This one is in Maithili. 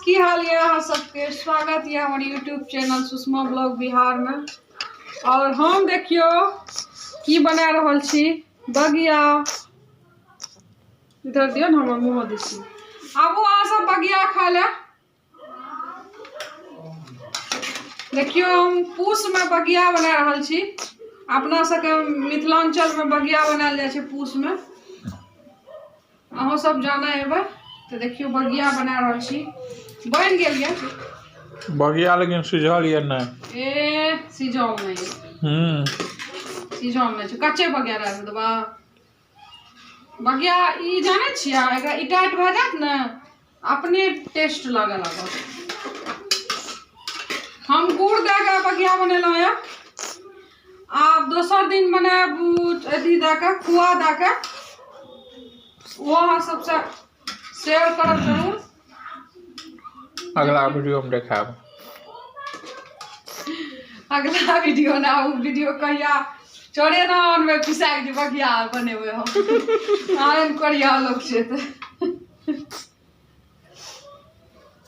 की हाल यऽ अहाँ सबके? स्वागत यऽ हमर यूट्यूब चैनल सुषमा ब्लॉग बिहारमे। और हम देखियौ की बना रहल छी, बगिया। इधर दियौ ने हमर मुँह दिस। आबू अहाँ सब बगिया खाय लए। देखियौ हम पूसमे बगिया बना रहल छी। अपना सबके मिथिलाञ्चलमे बगिया बनायल जाइ छै पूसमे, अहूँ सब जानै हेबै। तऽ देखियौ बगिया बना रहल छी, बनि गेल यऽ बगिया, लेकिन सिझल यऽ नहि। ए सिझल नहि यऽ। सिझल नहि छै, कच्चे बगिया रह देबा। बगिया ई जानै छियै, एकरा ई टाइट भए जायत ने, अपने टेस्ट लागऽ लागत। हम गुड़ दए कऽ बगिया बनेलहुँ यऽ। आब दोसर दिन बनायब अथी दए कऽ, खोआ दए कऽ। ओहो अहाँ सबसँ शेयर करब जरूर। अगला वीडियो में देखायब। अगला वीडियो ना, ओ वीडियो कहिया चोरे ना अनबै पिसा के जे बगिया बनेबै हम। आन कोरिया लोक छै तऽ